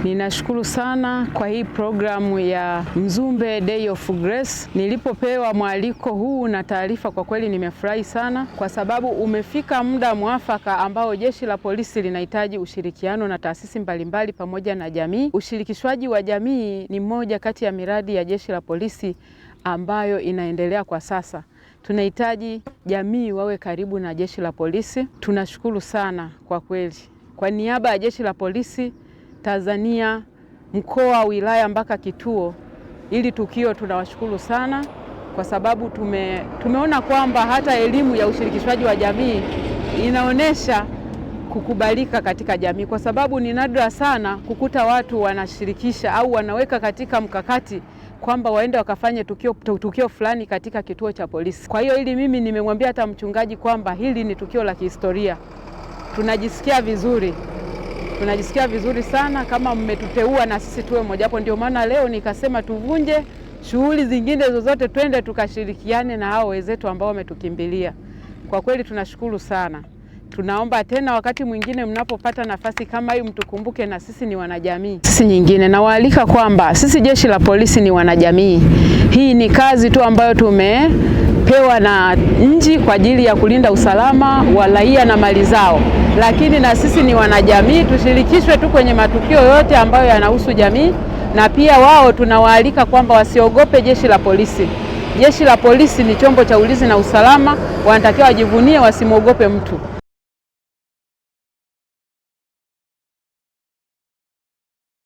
Ninashukuru sana kwa hii programu ya Mzumbe Day of Grace. Nilipopewa mwaliko huu na taarifa, kwa kweli nimefurahi sana, kwa sababu umefika muda mwafaka ambao jeshi la polisi linahitaji ushirikiano na taasisi mbalimbali pamoja na jamii. Ushirikishwaji wa jamii ni moja kati ya miradi ya jeshi la polisi ambayo inaendelea kwa sasa. Tunahitaji jamii wawe karibu na jeshi la polisi. Tunashukuru sana kwa kweli, kwa niaba ya jeshi la polisi Tanzania, mkoa, wilaya mpaka kituo, ili tukio tunawashukuru sana kwa sababu tumeona kwamba hata elimu ya ushirikishwaji wa jamii inaonyesha kukubalika katika jamii, kwa sababu ni nadra sana kukuta watu wanashirikisha au wanaweka katika mkakati kwamba waende wakafanye tukio fulani katika kituo cha polisi. Kwa hiyo hili mimi nimemwambia hata mchungaji kwamba hili ni tukio la kihistoria. Tunajisikia vizuri, tunajisikia vizuri sana kama mmetuteua na sisi tuwe mojawapo. Ndio maana leo nikasema tuvunje shughuli zingine zozote, twende tukashirikiane na hao wenzetu ambao wametukimbilia. Kwa kweli tunashukuru sana. Tunaomba tena wakati mwingine mnapopata nafasi kama hii mtukumbuke na sisi ni wanajamii. Sisi nyingine nawaalika kwamba sisi jeshi la polisi ni wanajamii. Hii ni kazi tu ambayo tumepewa na nchi kwa ajili ya kulinda usalama wa raia na mali zao, lakini na sisi ni wanajamii, tushirikishwe tu kwenye matukio yote ambayo yanahusu jamii, na pia wao tunawaalika kwamba wasiogope jeshi la polisi. Jeshi la polisi ni chombo cha ulinzi na usalama, wanatakiwa wajivunie, wasimwogope mtu.